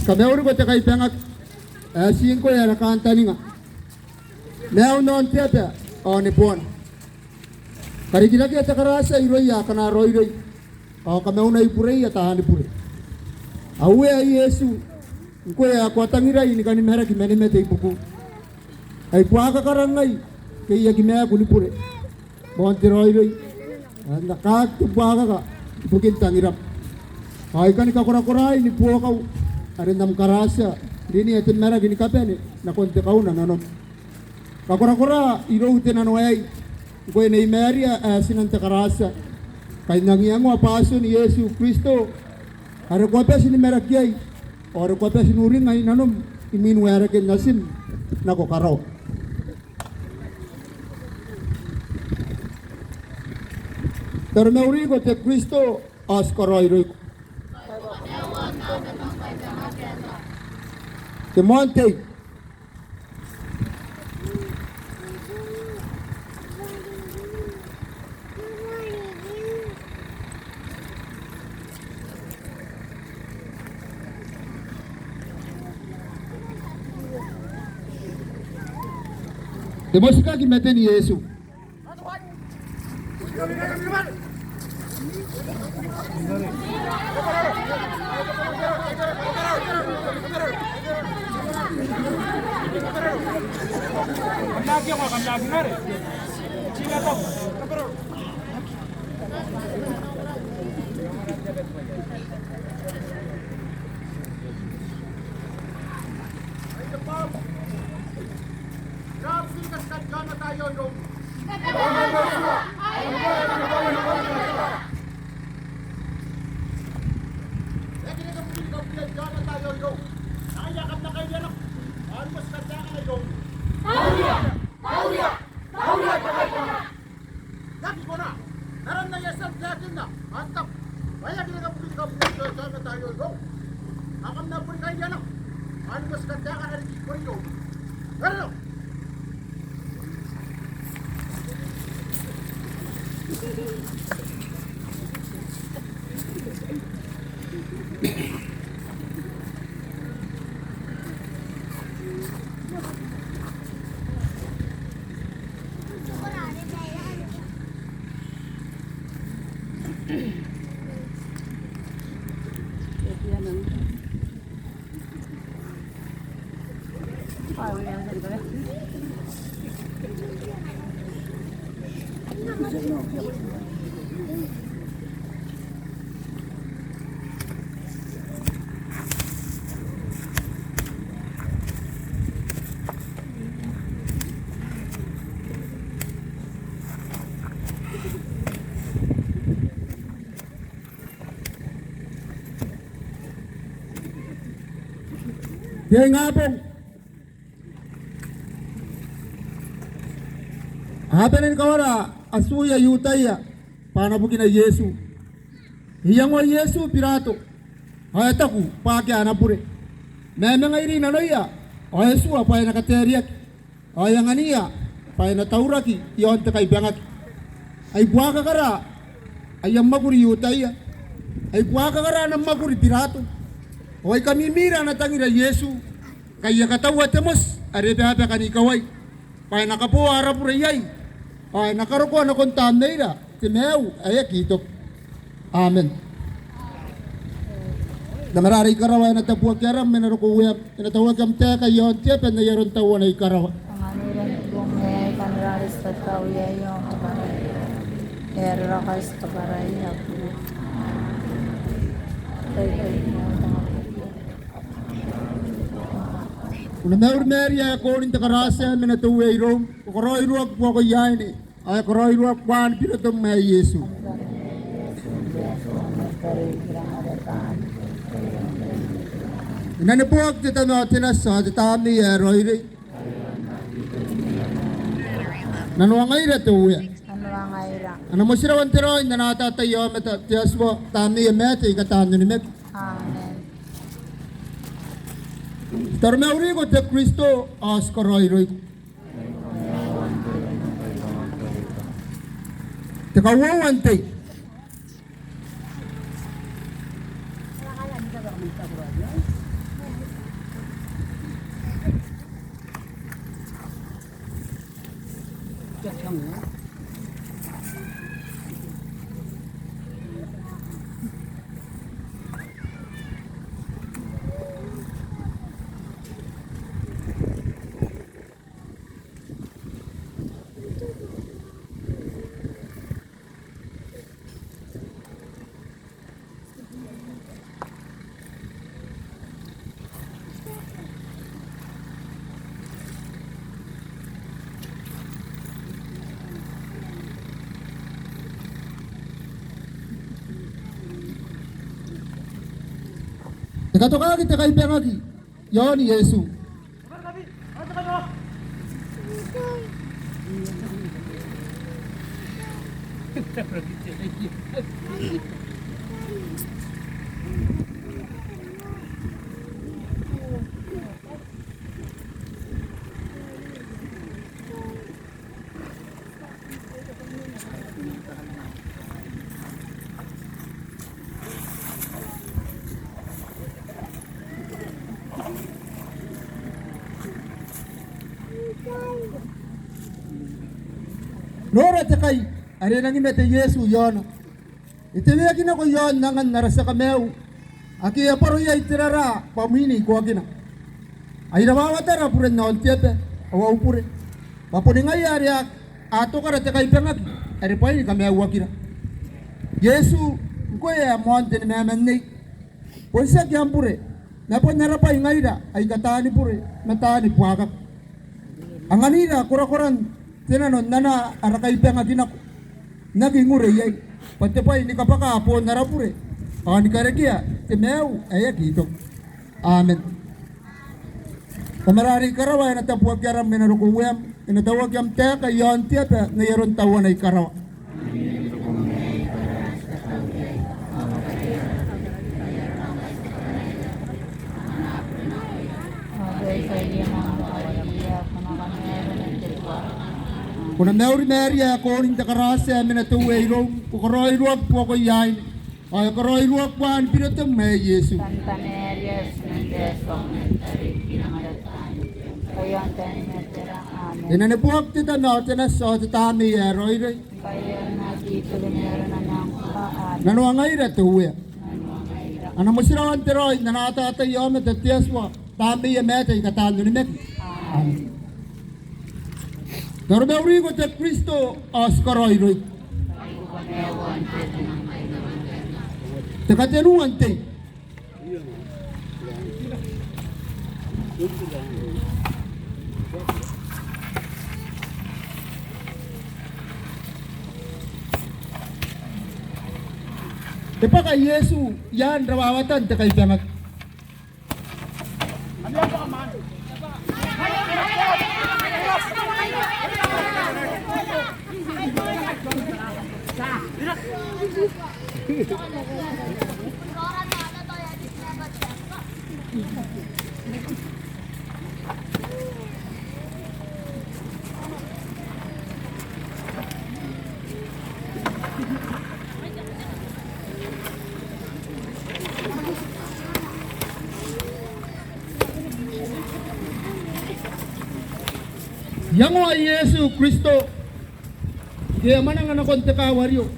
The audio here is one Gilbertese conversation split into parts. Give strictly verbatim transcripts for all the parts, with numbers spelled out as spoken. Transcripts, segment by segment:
Kamauriko te kaibangaki ae ti ngkoe ara kantaninga. Maiun aon te aba ao neboana. Karikirakea te karatia irouia akana raoiroi ao kamaunai bureia taani bure. Au Uea Iesu, ngkoe ae ko a tangirai ni kani maraki ma ni mate ibukiu. Ai buakaka rangai ke I aki maaku ni bure. Moan te raoiroi, ae N na kaaki te buakaka ibukin tangiram. Ao I kani kakorakoraai ni buokau are n am karatia, n rinea te maraki ni kabane nakon te kauna nanom. Kakorakora irou te nano aei, ngkoe Nei Maria ae tinan te karatia, kai n ang iangoa Bwatin Iesu Kristo, are ko a bati ni maraki iai ao are ko a bati n uringa i nanom imwin waeraken natim nako karawa. Taromauriko te Kristo ao ti karaoiroiko. Te moan tei. Te motikaki maten Iesu. Tauria, tauria, tauria te kaibangaki. I aki kona n aran aia tia n taekinna ao n taku bwa e aki reke bukini kabukia te aomata aio irou. Ao kam na boni kainga nako ao ni motikaaki taekana riki i bon irou. Arona. Te ingabong a bane ni kawara atuia I-Iutaia bwa a na bukina Iesu. E iangoa Iesu Birato ao e taku bwa akea ana bure. Ma e manga iri nanoia ao e tua bwa e na kataereaki. Ao e anganiia bwa e na tauraki i aon te kaibangaki. Ai buakakara aia mwakuri I-Iutaia. Ai buakakara ana mwakuri Birato. Ao ai kamimira ana tangira Iesu. Ngkai e a kataua te moti are e babaka n ikawai bwa e na kaboa ara bure iai. Ao e na karokoa nakon tamneira te maiu ae aki toki. Amen. Tamara are i karawa, e na tabuaki aram, e na roko ueam, e na tauaki am taeka i aon te aba n ai aron tauana i karawa. Anganira te bong aei, kanara are ti tatau iai i aon te bong aei. E aera raoi ti kabwarai aburu. Ko na mauri Maria, ae ko on n te karatia, e mena te Uea iroum. Ko karaoiroaki i buakoia aine. Ao e karaoiroaki uaan Biratom ae Iesu. E na neboaki te Tama ao te Nati ao te Tamnei ae Raoiroi. Nanoangaira te Uea. Nanoangaira. Ana motirawa n te raoi n ana atatai aomata te Atua, Tamneia maate aika taan onimaki. Amen. Ti taromauriko te Kristo ao ti karaoiroiko. Te kauoua n tei. Katokaki te kaibangaki i aon Iesu. Nora te kai are e nangi mate Iesu i aona. E teweaki nako i aon angan ara tia kamaiu ake e a bwaro iai te raraa bwa mwin ikoakina. Ai rawawatara buren aon te aba ao au bure, bwa boni ngaia are a tokara te kaibangaki are bwaini kamaiuakira. Iesu, ngkoe ae moan te nimamannei, bon tiaki am bure, ma bon ara bwai ngaira aika taani bure ma taani buakaka. Anganira korakoran te nano n anaa ara kaibangaki nako, n aki ngure iai, bwa te bwai ni kabwaka boon ara bure ao ni karekea te maiu ae aki toki. Amen. Tamara are i karawa, e na tabuaki aram, e na roko ueam, e na tauaki am taeka i aon te aba n ai aron tauana i karawa. Ko na mauri Maria, ko on n te karatia, e mena te Uea iroum, ko karaoiroaki i buakoia aine, ao e karaoiroaki uaan birotom ae Iesu. Santa Maria, Tinan te Atua, ko na karika n aron taani bure, ngkai ao n te tai n ara mate. Amen. E na neboaki te Tama ao te Nati ao te Tamnei ae Raoiroi. Ngkai ao n aki toki, n ai aron ana ngkoa. Amen. Nanoangaira te Uea. Nanoangaira. Ana motirawa n te raoi n ana atatai aomata te Atua, Tamneia maate aika taan onimaki. Amen. Amen. Taromauriko te Kristo ao ti karaoiroiko. Te katenua n tei. E bwaka Iesu i aan rawawatan te kaibangaki. Iangoa Iesu Kristo ngke e a mwananga nakon te Kaawario,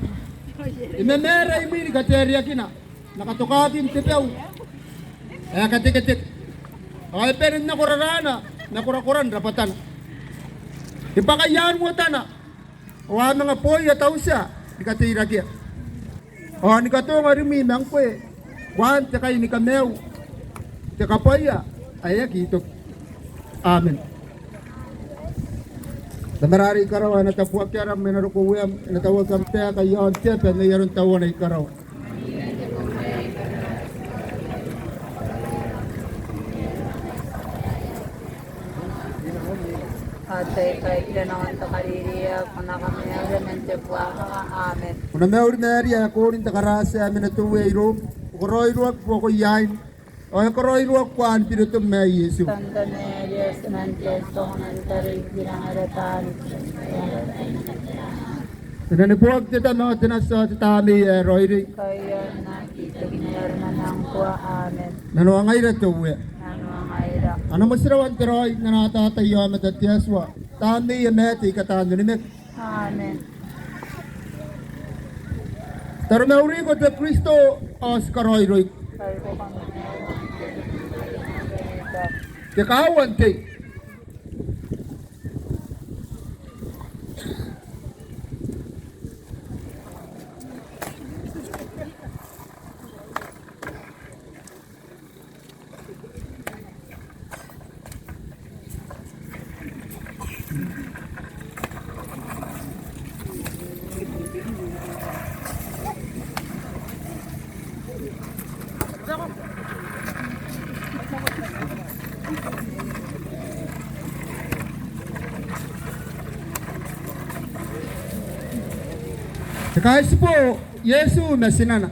e mamaara imwin kateariakina ma katokaakin te bau ae kateketeke, ao e bane n nako raraana ma korakoran rabwatana. E bwaka i aan uotana ao a manga booia tautia ni kateirakea, ao ni katonga rimwi ma ngkoe, uaan te kai ni kamaiu, te kabwaia ae aki toki. Amen. Tamara are i karawa, e na tabuaki aram, e na roko ueam, e na tauaki am taeka i aon te aba n ai aron tauana i karawa. Ao te Atua ae Iraua n te Kariria, ko na kamaiuira man te buakaka. Amen. Ko na mauri Maria, ae ko on n te karatia, e mena te Uea iroum, ko karaoiroaki i buakoia aine, ao e karaoiroaki uaan birotom ae Iesu. Santa Maria, Tinan te Atua, ko na karika n aron taani bure, ngkai ao n te tai n ara mate. E na neboaki te Tama ao te Nati ao te Tamnei ae Raoiroi. Ngkai ao n aki toki, n ai aron ana ngkoa. Amen. Nanoangaira te Uea. Nanoangaira. Ana motirawa n te raoi n ana atatai aomata te Atua, Tamneia maate aika taan onimaki. Amen. Taromauriko te Kristo ao ti karaoiroiko. Te kaaua n tei. Kaitibo Iesu ma tinana.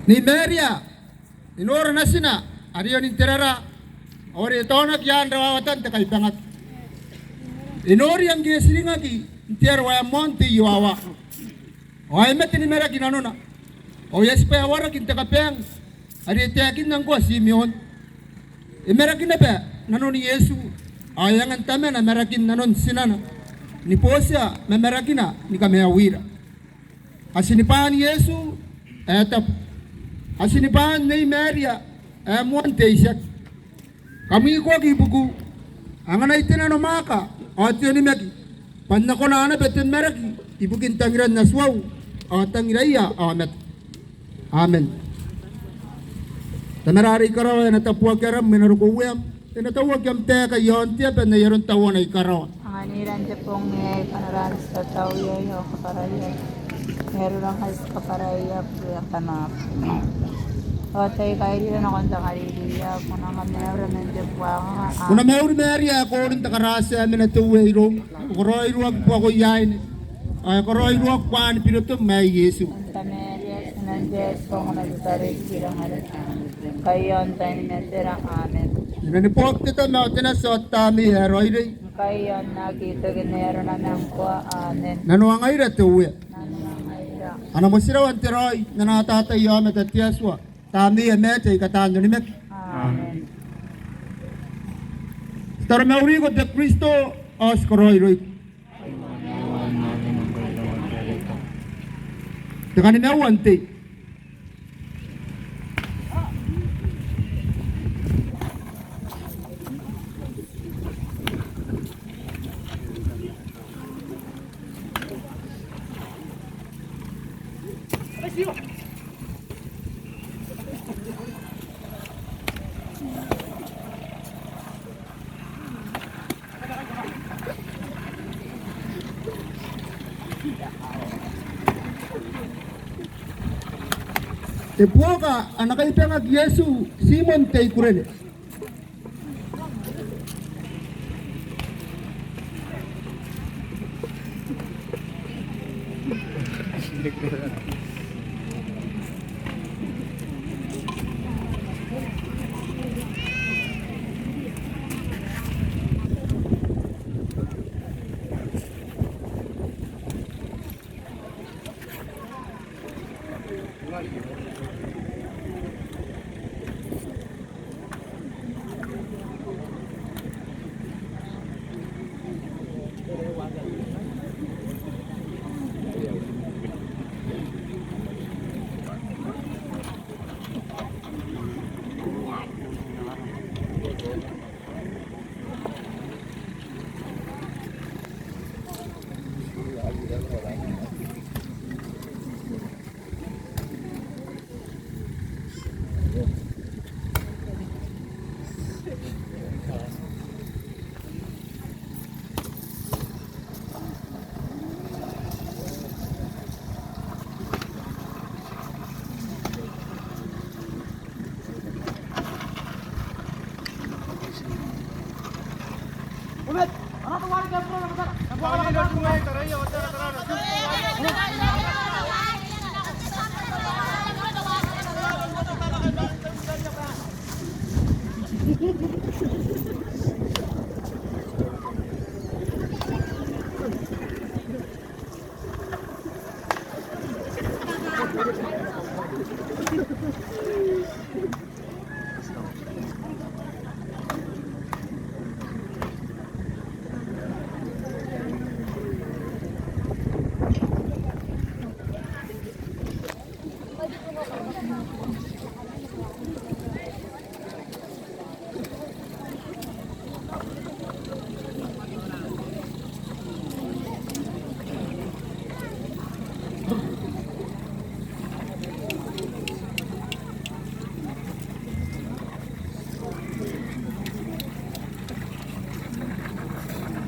Nei Maria, e nora natina are e on n te raraa, ao are e taonaki i aan rawawatan te kaibangaki. E noria ngke e tiringaki n te aro ae moan te iowawa, ao e mate ni maraki nanona, ao e a tibwa waraki n te kabaang are e taekinna ngkoa Timeon. E maraki naba nanon Iesu, ao e angan Tamana marakin nanon tinana, ni bootia ma marakina ni kamaiuira. Atinibwaan Iesu ae tabu, atinibwaan Nei Maria ae moan te itiaki. Kam ikoaki i bukiu, anganai te nanomwaaka ao te onimaki, bwa N na kona naba te maraki ibukin tangiran Atuau ao tangiraia aomata. Amen. Tamara are i karawa, e na tabuaki aram, e na roko ueam, e na tauaki am taeka i aon te aba n ai aron tauana i karawa. Anganira n te bong aei kanara ae ti tatau iai, ao kabwarai aia areru ngkai ti kabwarai aia bure akana. Ao tai kairira nakon te kariri, ao ko na kamaiuira man te buakaka. Ko na mauri Maria, ae ko on n te karatia, e mena te Uea iroum. Ko raoiroaki i buakoia aine, ao e karaoiroaki uaan birotom ae Iesu. Santa Maria, tinanti ae ti bongana, ko na bubura riki irouia tabeua, ngkai ao n tain matera. Amen. I nanon te Tama ao te Nati ao te Tamnei ae Raoiroi. Ngkai ao n aki toki n ai arona ma ngkoa. Amen. Nanoangaira te Uea. Nanoangaira. Ana motirawa n te raoi n ana atatai aomata te Atua, Tamneia maate aika taan onimaki. Amen. Ti taromauriko te Kristo ao ti karaoiroiko. Te kanimaua n tei. E buoka ana kaibangaki Iesu Timon te Kurene.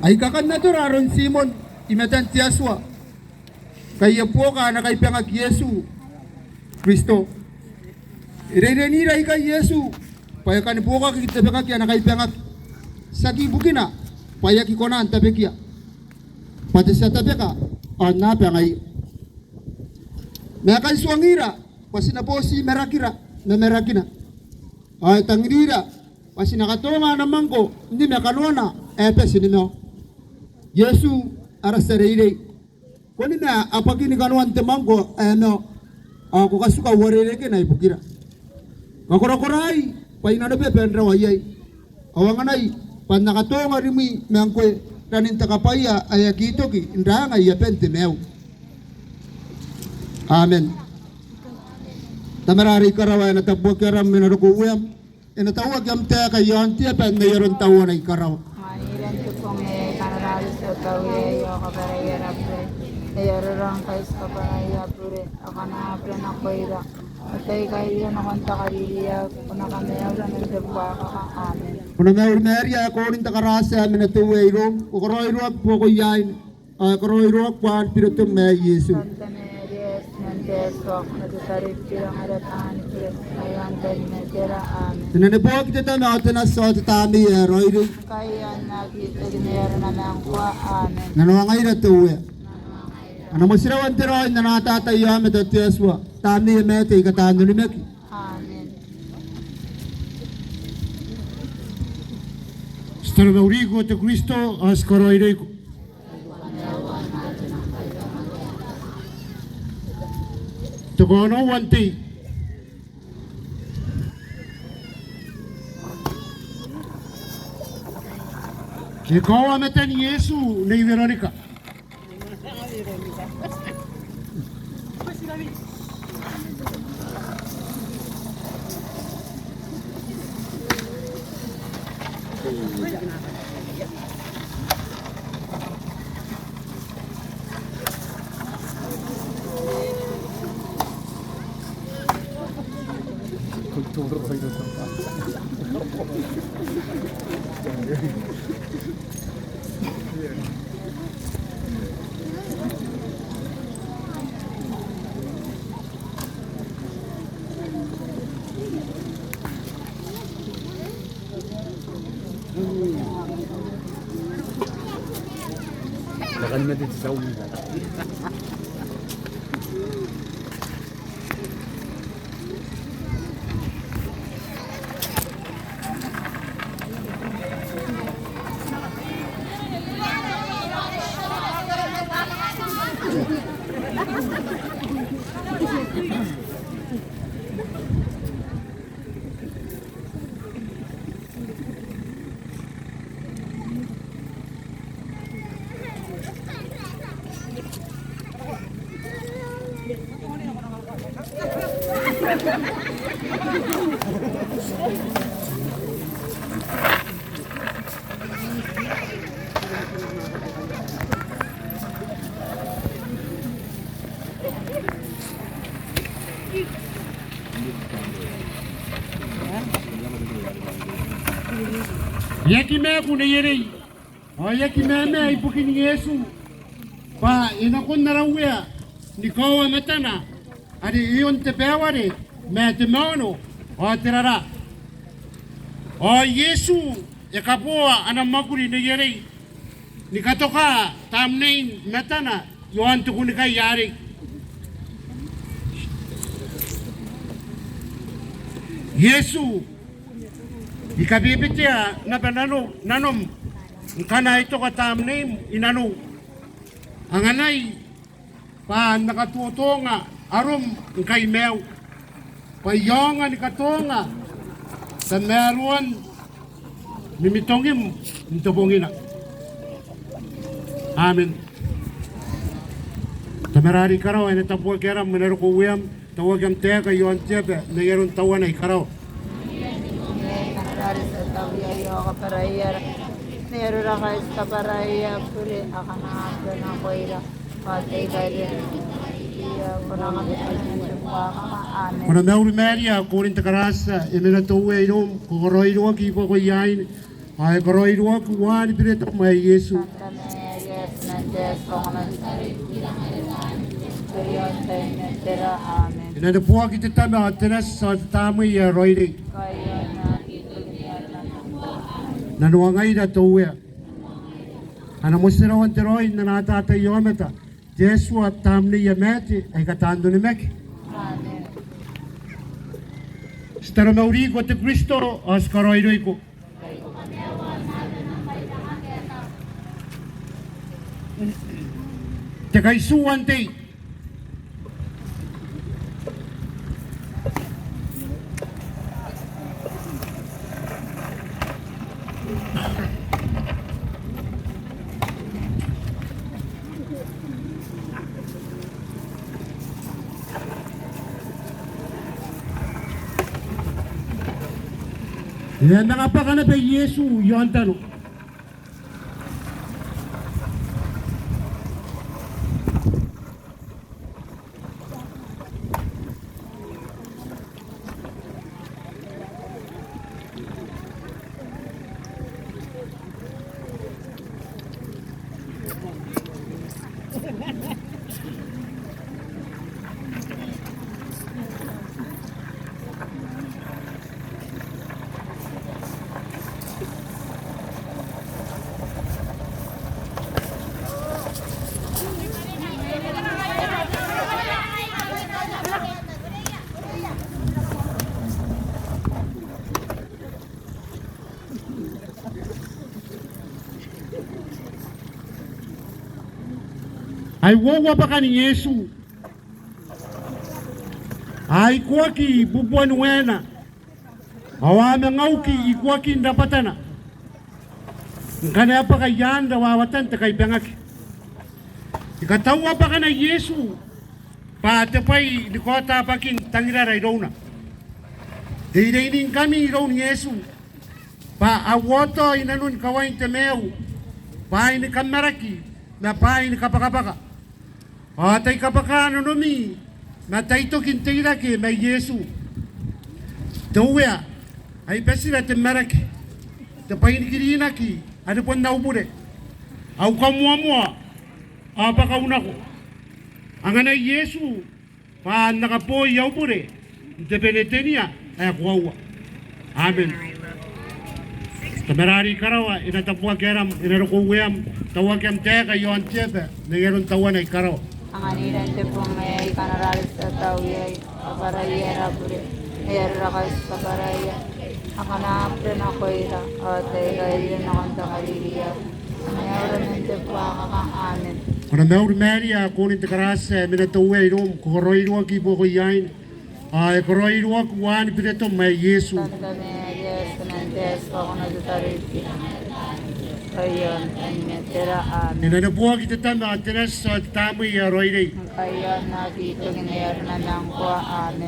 Ai kakannatora aron Timon i matan te Atua, ngkai e buoka ana kaibangaki Iesu Kristo. E reirenira ikai Iesu bwa e kani buokaki n tabekaki ana kaibangaki, tiaki ibukina bwa e aki kona n tabekia, bwa te tia tabeka ao N na aba ngaia. Ma e kan tuangira bwa ti na boti marakira ma marakina, ao e tangirira bwa ti na katonga ana mwangko n nima kanoana ae bati ni mao. Iesu, ara tia reirei, ko nima abwakin kanoan te mwangko ae mao, ao ko katuka uarerekena ibukira. Kakorakoraai bwa I nanobaba n rawa iai, ao anganai bwa N na katonga rimwi ma ngkoe ranin te kabwaia ae aki toki n raanga i aban te maiu. Amen. Tamara are i karawa, e na tabuaki aram, e na roko ueam, e na tauaki am taeka i aon te aba n ai aron tauana i karawa. Ngaia n te bong ae kanara are ti a tau iai, ao kabwarai ara bure n ai arora ngkai ti kabwarai aia bure akana a bure nakoira. Ao tai kairira nakon te kariri, ao ko na kamaiu ranin te buakaka. Amen. Ko na mauri Maria, ae ko on n te karatia, e mena te Uea iroum, ko karaoiroaki i buakoia aine, ao e karaoiroaki uaan birotom ae Iesu. Santa Maria, Tinan te Atua, ko na tataro ibukira ngaira taani bure, ma aio n taai ni matera. Amen. E na neboaki te Tama ao te Nati ao te Tamnei ae Raoiroi, ngkai ao n aki toki n ai arona ma ngkoa. Amen. Nanoangaira te Uea. A na motirawa n te raoi n ana atatai aomata te Atua, Tamneia Maate ae I-Kataan-onimaki. Amen. Ti taromauriko te Kristo, ao ti karaoiroiko. Te kaonoua n tei. E kaoa matan Iesu Nei Weronika. E aki maaku neierei, ao e aki mamaa ibukin Iesu, bwa e nakon ara Uea ni kaoa matana, are e on te baware, ma te maono, ao te raraa. Ao Iesu e kaboa ana mwakuri neierei ni katoka tamnein matana i aon te kunnikai arei. Iesu, I kabebetea naba nano, nanom, ngkana I toka tamneim i nanou. Anganai bwa N na katotonga arom ngkai I maiu, bwa I aonga ni katonga tamaroan mimitongim n te bongina. Amen. Tamara are i karawa, e na tabuaki aram, e na roko ueam, tauaki am taeka i aon te aba n ai aron tauana i karawa. Ko na mauri Maria, ko on n te karatia, e mena te Uea iroum, ko karaoiroaki i buakoia aine, Ao e karaoiroaki uaan bireto ma Iesu. E na neboaki te Tama ao te Nati ao te Tamnei ae Raoiroi. Nanoangaira te Uea. A na motirawa n te raoi n ana atatai aomata te Atua, Tamneia Maate ae kataanronimaki. Amen. Ti taromauriko te Kristo ao ti karaoiroiko. Te kaitiua n tei. E a manga bwaka naba Iesu i aontano. Ai uoua bwakan Iesu. A ikoaki bubuan waena. Ao a manga uki ikoakin rabwatana. Ngkana e bwaka i aan rawawatan te kaibangaki. E kataua bwakana Iesu bwa te bwai ni kaota bwakin tangirara irouna. E reireining ngkami iroun Iesu bwa a uoto i nanon kawain te maiu, bwaai ni kamaraki ma bwaai ni kabwakabwaka. Ao tai kabwaka nanomi ma tai toki n teirake ma Iesu. Te Uea, ai batira te maraki, te bwainikirinaki are bon au bure. Au kamoamoa ao bwakau nako. Anganai Iesu bwa N na kaboi au bure n te bene te nia ae koaua. Amen. Tamara are i karawa, e na tabuaki aram, e na roko ueam, tauaki am taeka i aon te aba n ai aron tauana i karawa. Anganira n te bong aei kanara are ti a tau iai, kabwarai ara bure n ai arorakais kabwaraia, akana bure nakoira, ao tai raoiroi nakon te kaririia. Ko na mauri Maria, ko on n te karatia, e mena te Uea iroum, ko karaoiroaki i buakoia aine, ao e karaoiroaki uaan biretom ae Iesu. E na neboaki te Tama, te Nati, ao te Tamnei ae Raoiroi.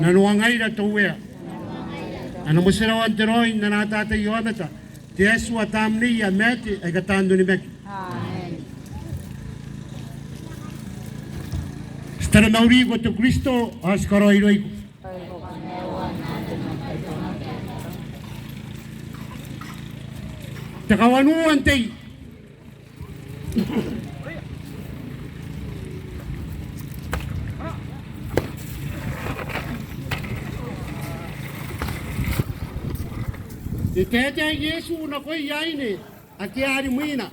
Nanoangaira te Uea. A na motirawa n te raoi n ana atatai aomata te Atua, Tamneia Maate ae kataanronimaki. Amen. Ti taromauriko te Kristo ao ti karaoiroiko. Te kawanua n tei. E taetae Iesu nakoia aine ake a rimwina.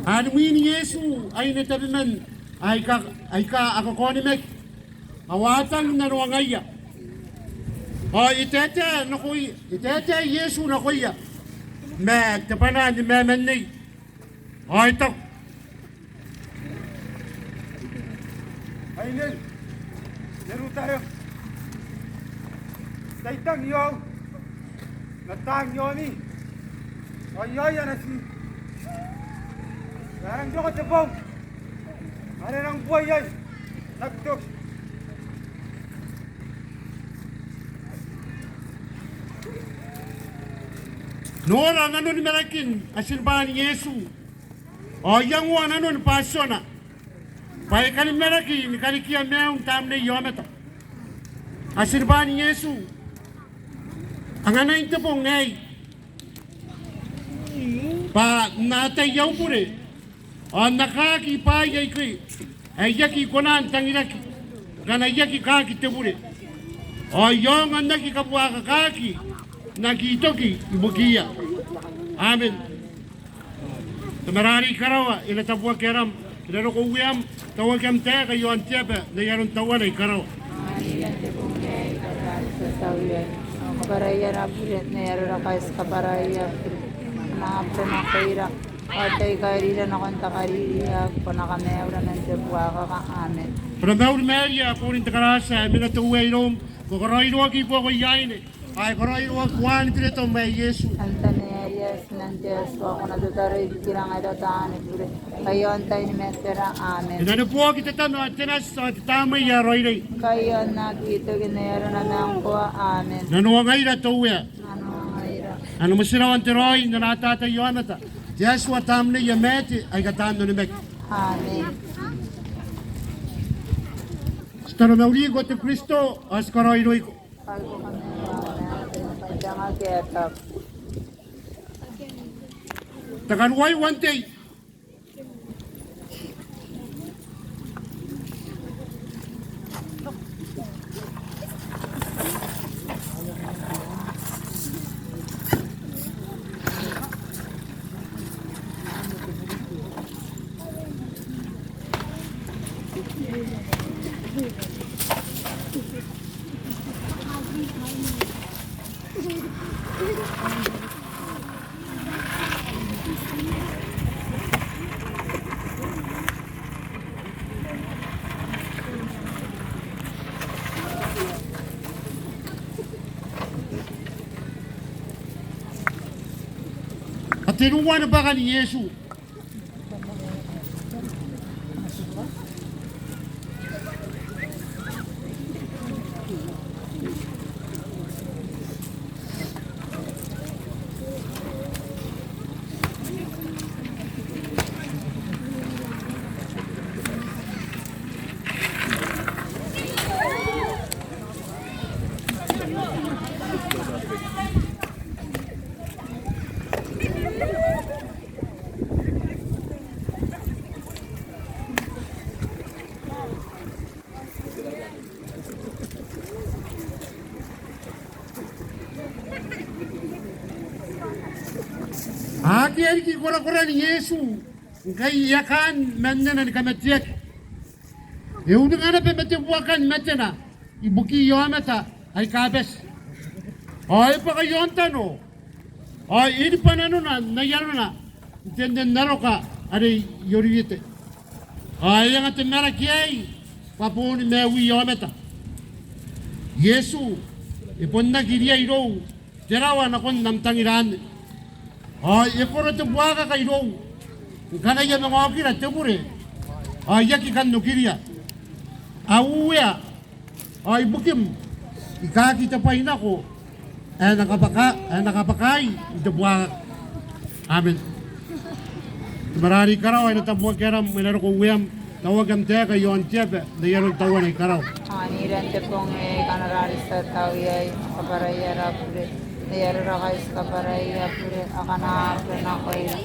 A rimwin Iesu aine tabeman aika, aika a kakaonimaki, ao a tang nanoangaia. Ao e taetae nakoi, e taetae Iesu nakoia ma te bwanaa ni mamannei. Ao e taku, Aine, Ierutarem, tai tang i aou, ma tang i aomi, ao i aoia natim. E a rang roko te bong are e rang bua iai n aki toki. Nora nanon marakin atinibwaan Iesu, ao iangoa nanon bwationa bwa e kani maraki ni karikia maiun Tamneia aomata. Atinibwaan Iesu, anganain te bong aei, bwa N na atai au bure, ao N na kaaki bwaai aike ae I aki kona n tangiraki ngkana I aki kaaki te bure, ao I aonga n aki kabuakakaaki n aki toki ibukiia. Amen. Tamara are i karawa, e na tabuaki aram, e na roko ueam, tauaki am taeka i aon te aba n ai aron tauana i karawa. Kabwarai ara bure n ai arora ngkai ti kabwarai aia bure. Ko na bure nakoira, ao tai kairira nakon te kariri, ao ko na kamaiura man te buakaka. Amen. Ko na mauri Maria, ko on n te karatia, e mena te Uea iroum, ko karaoiroaki i buakoia aine, ao e karaoiroaki uaan biretom ae Iesu. Santa Maria, Tinan te Atua, ko na tataro ibukira ngaira taani bure, ngkai ao n tain matera. Amen. E na neboaki te Tama, ao te Nati, ao te Tamnei ae Raoiroi, ngkai ao n aki toki, n ai arona ma ngkoa. Amen. Nanoangaira te Uea. Nanoangaira. Ana motirawa n te raoi n ana atatai aomata te Atua Tamneia Maate aika taan onimaki. Amen. Ti taromauriko te Kristo, ao ti karaoiroiko. Te karuai uan tei. Ao te ruanibwakan Iesu. Akea riki korakoran Iesu ngkai e a kaan mannana ni kamateaki. E uringa naba ma te buakan matena ibukiia aomata aika bati. Ao e bwaka i aontano, ao e ribwa nanona n ai arona n te nne n aroka are i Oriwete. Ao e anga te maraki aei bwa boon maiuia aomata. Iesu, e bon aki riai irou te rawa nakon am tangira anne. Ao e koro te buakaka irou ngkana I a manga okira te bure, ao I aki kan okiria. Au Uea, ao ibukim I kaaki te bwai nako ae N na kabwaka, ae N na kabwaka iai n te buakaka. Amen. Tamara are i karawa, e na tabuaki aram, e na roko ueam, tauaki am taeka i aon te aba n ai aron tauana i karawa. Ao n iran te bong aei, kanara are ti a tau iai, kabwarai ara bure n ai arora ngkai ti kabwarai aia bure, ao ko na bure nakoira,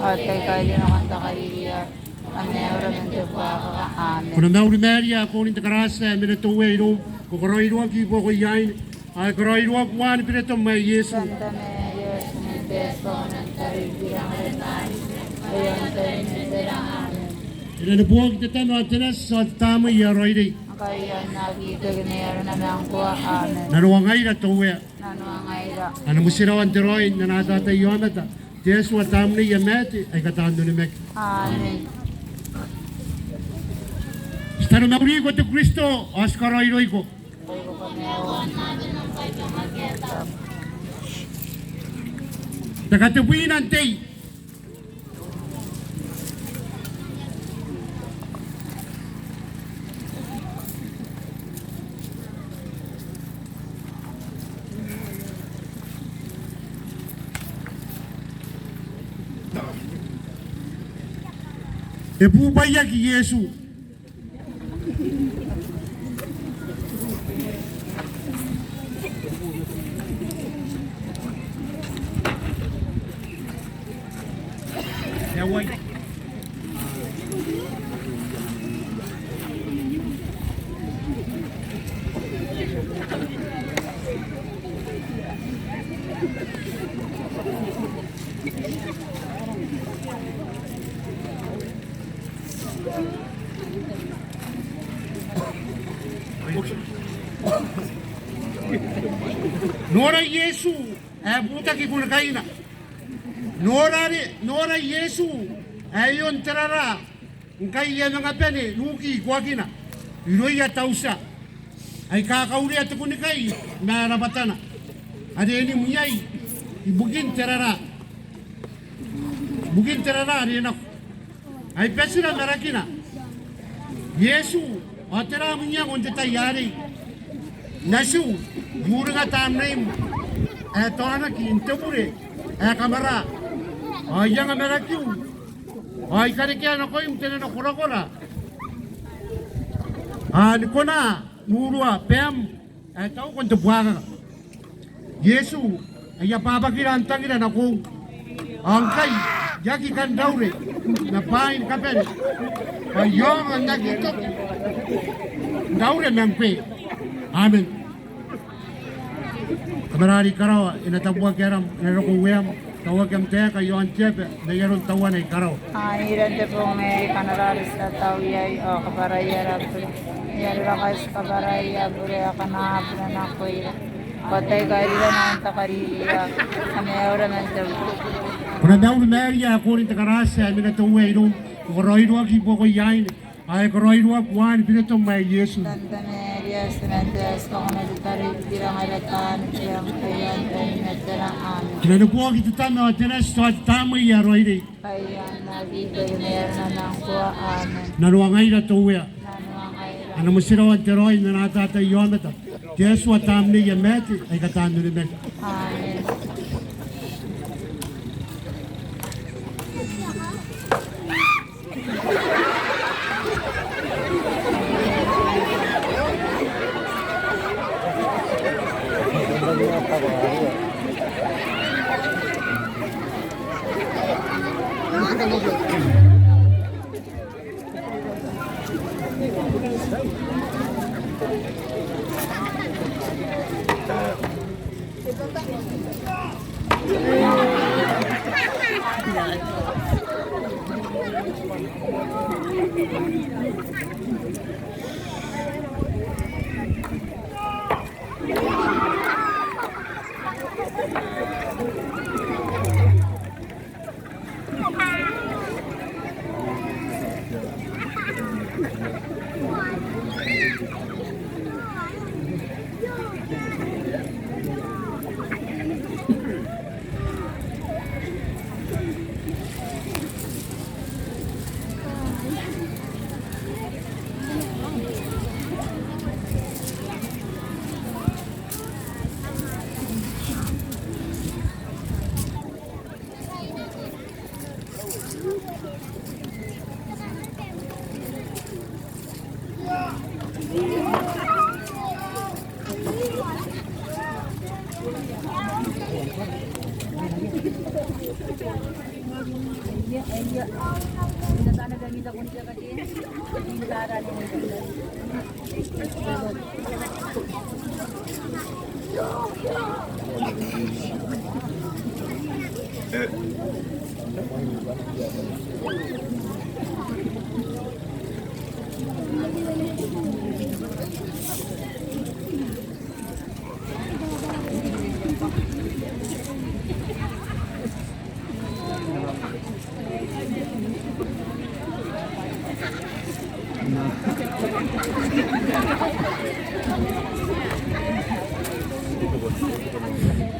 ao tai kairira nakon te kariri, ao ko na maiura man te buakaka. Amen. Ko na mauri Maria, ko on n te karatia, e mena te Uea iroum, ko karaoiroaki i buakoia aine, ao e karaoiroaki uaan biretom ae Iesu. Santa Maria, Tinan te Atua, ko na tataro ibukira ngaira taani bure, ngkai ao n tain matera. Amen. E na neboaki te Tama ao te Nati ao te Tamnei ae Raoiroi. Ngkai e na aki toki n arona ma ngkoa. Amen. Nanoangaira te Uea. Nanoangaira. Ana motirawa n te raoi n ana atatai aomata te Atua, Tamneia maate aika taan onimaki. Amen. Ti taromauriko te Kristo ao ti karaoiroiko. Te katebwina n tei. E bubaiaki Iesu. Nora Iesu ae butaki kunakaina. Nora are, nora Iesu ae e on te raraa ngkai e a manga bane n uki ikoakina irouia tautia aika kaurea te kunnikai ma rabwatana are e nim iai ibukin te raraa, ibukin te raraa are nako. Ai batira marakina Iesu ao tera am iango n te tai arei? Natiu, I uringa tamneim ae taonaki n te bure ae kamara, ao I anga marakiu ao I karekea nakoim te nano korakora, ao ni kona n urua baam ae tauko n te buakaka. Iesu, ai abwabwakira am tangira nakoiu. Ao ngkai I aki kan raure ma bwaai ni kabane, bwa I aonga n aki toki n raure ma ngkoe. Amen. Tamara are i karawa, e na tabuaki aram, e na roko ueam, tauaki am taeka i aon te aba n ai aron tauana i karawa. Anganira n te bong aei kanara are ti a tau iai, ao kabwarai ara bure n ai arora ngkai ti kabwarai aia bure akana a bure nakoira. Ao tai kairira n aon te kariri, ao kamaiuira man te uea. Ko na mauri Maria, ae ko on n te karatia, e mena te Uea iroum. Ko karaoiroaki i buakoia aine, ao e karaoiroaki uaan birotom ae Iesu. Santa Maria, Tinan te Atua, ko na tataro ibukira ngaira taani bure, ngkai ao n taai naba n iteran. Amen. Ko na neboaki te Tama ao te Nati ao te Tamnei ae Raoiroi. Ngkai ao n aki toki n arona ma ngkoa. Amen. Nanoangaira te Uea. Nanoangaira. Ana motirawa n te raoi n ana atatai aomata te Atua, Tamneia maate aika taan onimaki. Amen.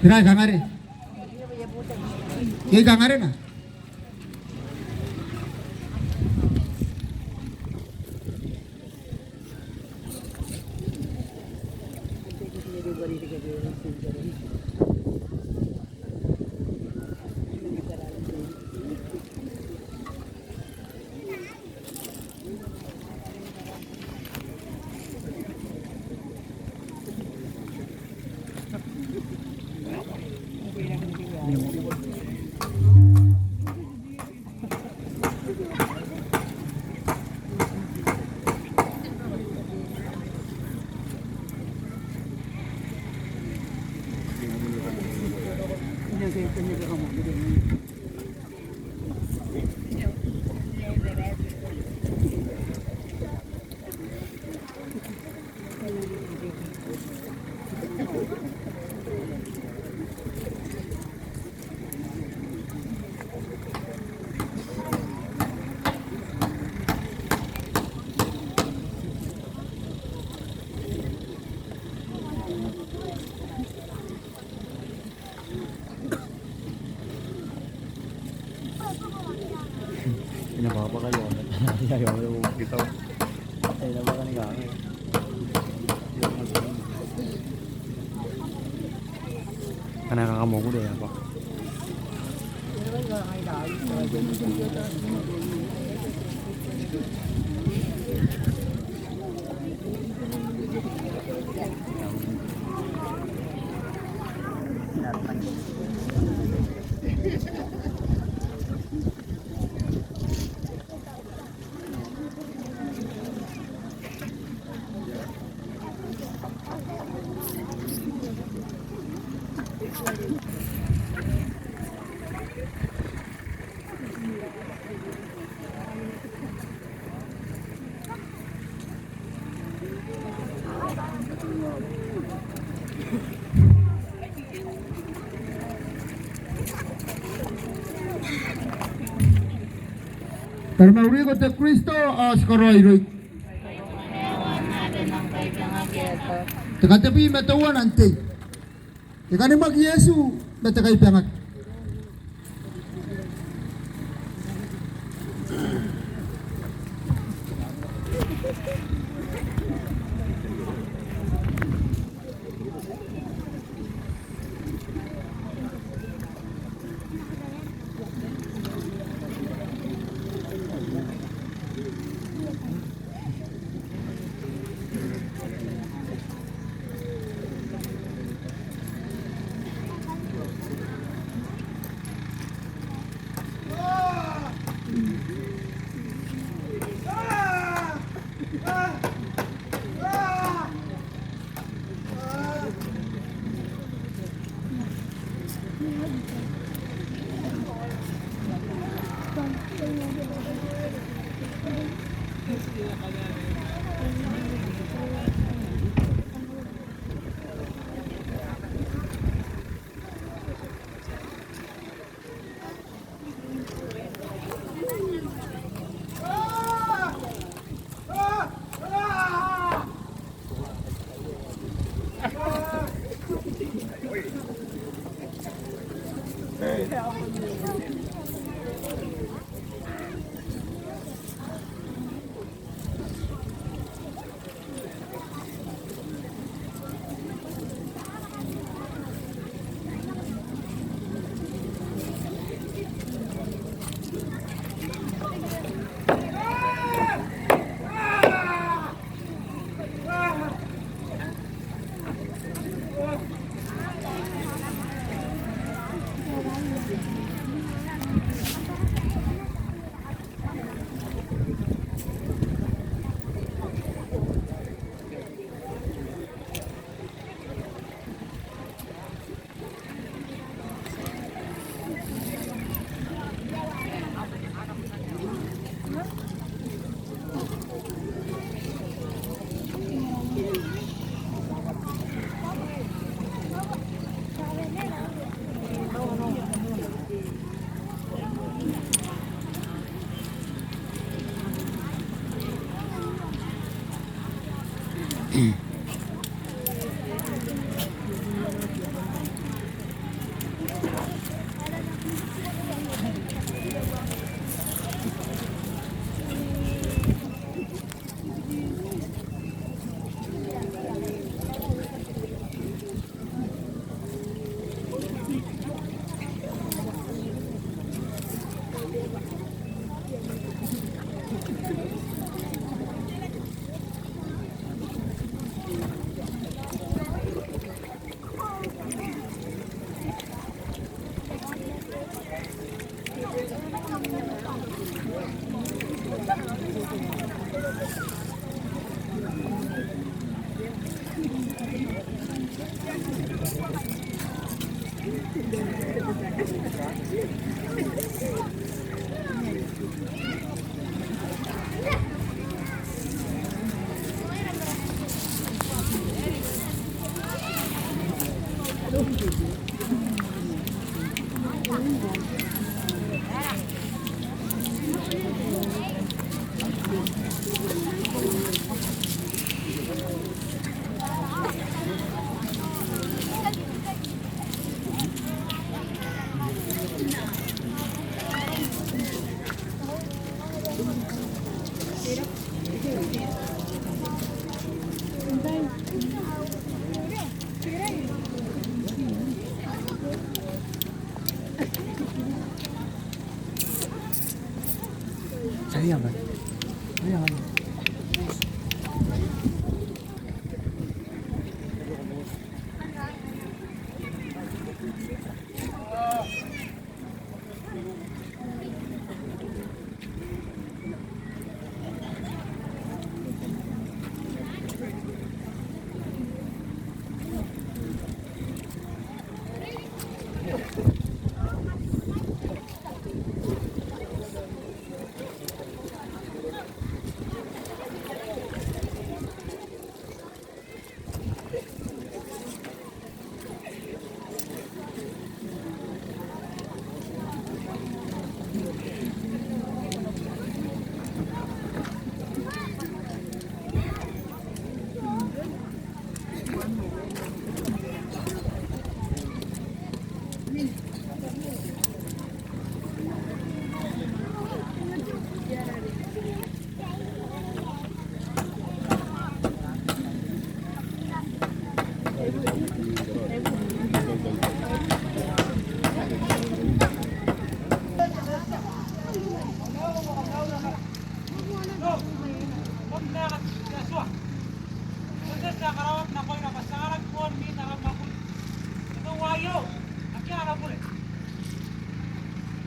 Tera ae kangare? Iai kangare na? Ina baba kayo, ina baba kayo, kita. Ina baba kayo. Kana kakamoku de apa? Taromauriko te Kristo ao ti karaoiroiko. Te katebwi ma teuana n tei. E kanimwaki Iesu ma te kaibangaki.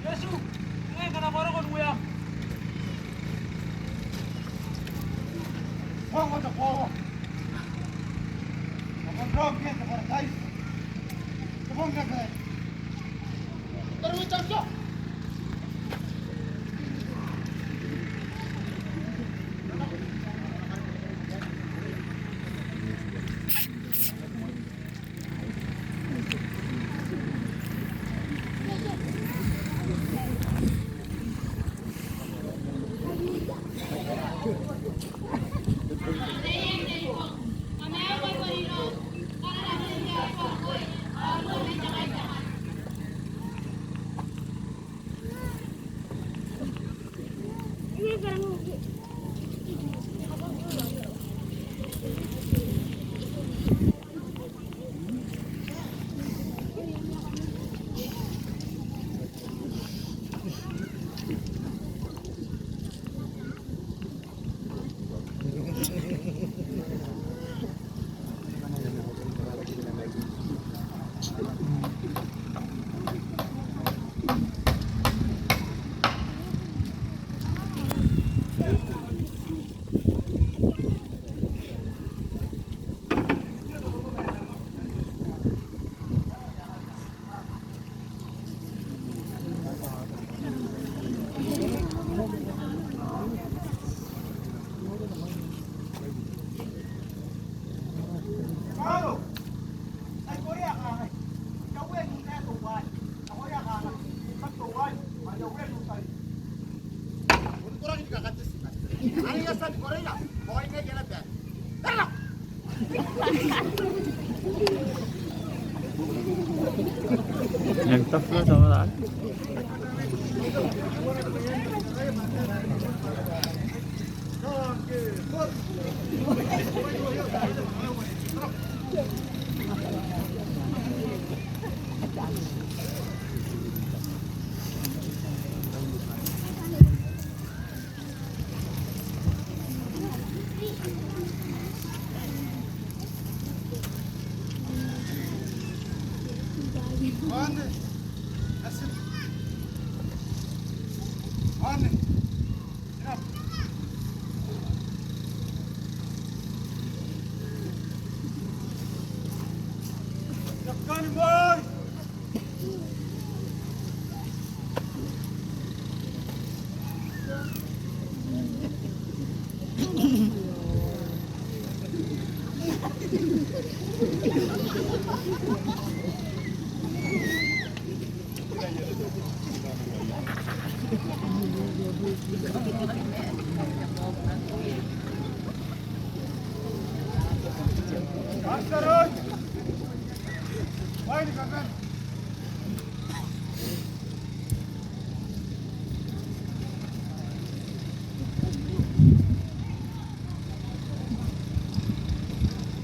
Iesu, e ngae ngkana ko roko n ueam. Ongo te koaua. Ao ko na roko n te paradise. Te bong reke.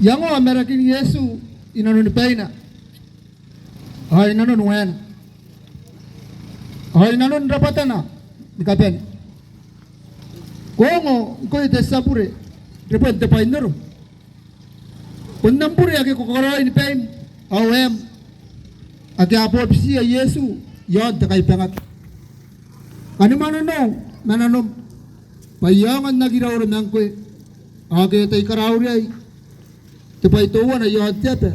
Iangoa marakin Iesu i nanoni baina ao i nanon waena ao i nanon rabwatana ni kabane. Ko ongo ngkoe te tia bure rebwen te bwainoro. Bon am bure ake ko karaoi ni baim ao waem ake a bobitiia Iesu i aon te kaibangaki. Kani mwanano ma nanom bwa I aonga n aki raure ma ngkoe ao ke tai karauriai te bwai teuana i aon te aba,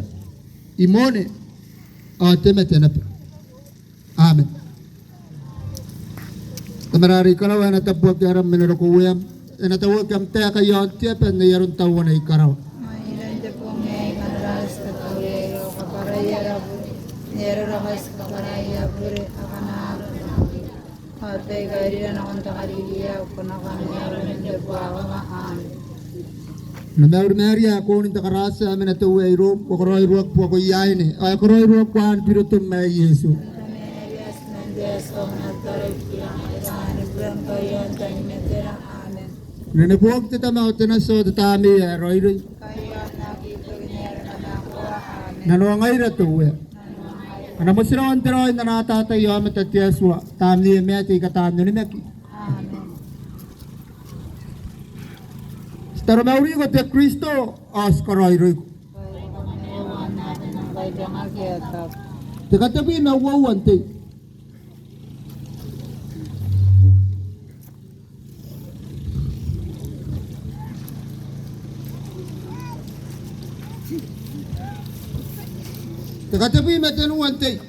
i moone ao te mate naba. Amen. Tamara are i karawa, e na tabuaki aram, e na roko ueam, e na tauaki am taeka i aon te aba n ai aron tauana i karawa. Maira n te bong aei kanara ae ti katauraoi iroum, kabwarai ara bure n ai arora ngkai ti kabwarai aia bure, akana aron aomata, ao tai kairira nakon te kariri ae ukoukora, ma aron te buakaka. Amen. Ko na mauri Maria, ko on n te karatia, e mena te Uea iroum, ko karaoiroaki i buakoia aine, ao e karaoiroaki uaan birotom ae Iesu. Amen. Ko na neboaki te Tama ao te Nati ao te Tamnei ae Raoiroi. Nanoangaira te Uea. Ana motirawa n te raoi n ana atatai aomata te Atua, Tamnei ae maate, I katan onimaki. Amen. Ti taromauriko te Kristo ao ti karaoiroiko. Te katebwi ma uoua n tei. Te katebwi ma tenua n tei.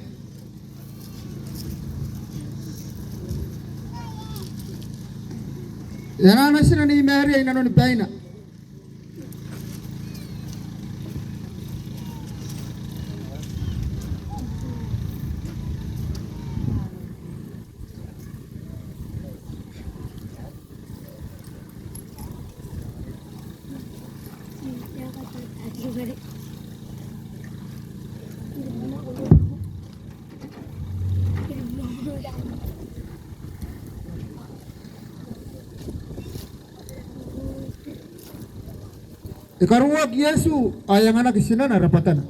E anaa natina Nei Maria i nanoni baina. E karuoaki Iesu ao e anganaki tinana rabwatana.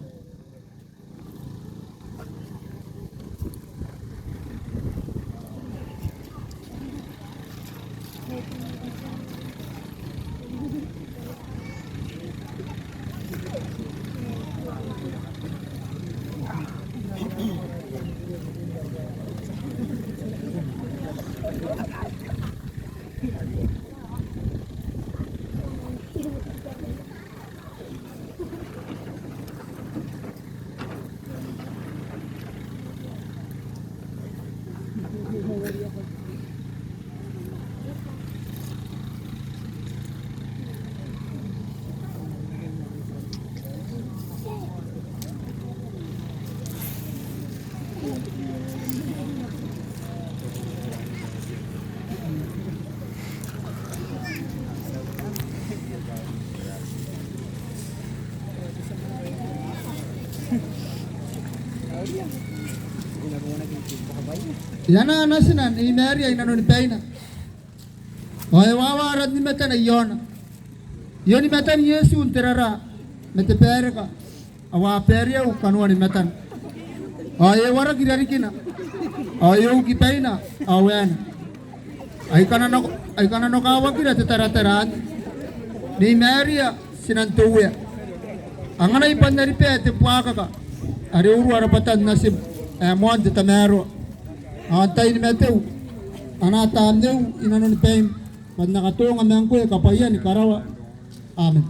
E anaa natina Nei Maria i nanoni baina. Ao e wawa aran ni matana i aona. I onimatani Iesu n te raraa ma te bareka. Ao a baireau kanoan matana. Ao e waraki rarikina. Ao e uki baina ao waena. Ai kananoko, ai kananokawakira te taratara anne. Nei Maria, tinan te Uea. Anganai bwa N na riba te buakaka are urua rabwatan natim ae moan te tamaroa. Ao n tain mateu, anaa tamneu i nanoni baim, bwa N na katonga ma ngkoe kabwaian karawa. Amen.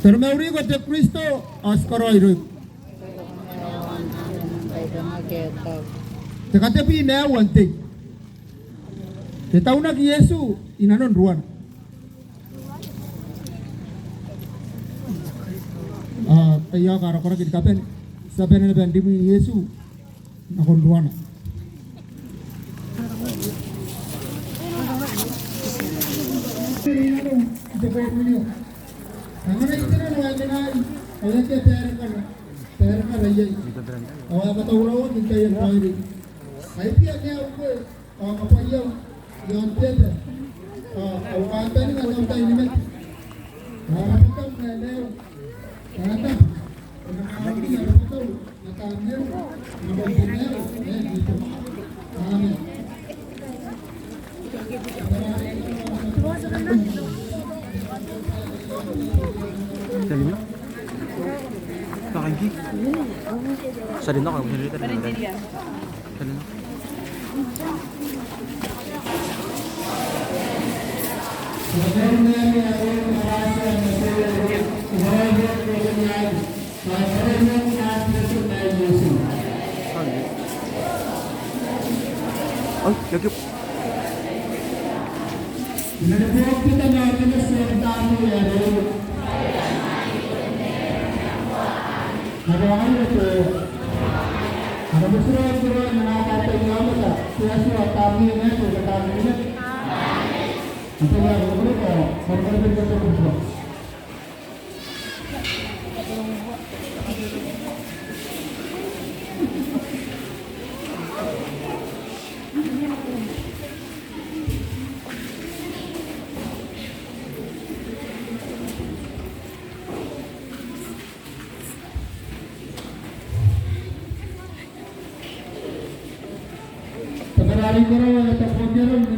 Ti na mauri ngkoe te Kristo, ao ti karaoiroiko. Te katebwi ma aua n tei. E taunaki Iesu i nanon ruana. Ao taiaoka ara koraki ni kabane, ti a bane naba n rimwi Iesu nakon ruana. Ao a bia nako i aon te aba, ao au kantaninga n au tai ni mate. Ao a rabakau ma maiu. Ao a tabu, e na kawakinaki rabakau ma tamneiu, nakon te maiu ae Kristo. Amen. Te karari karawa ae te boki aron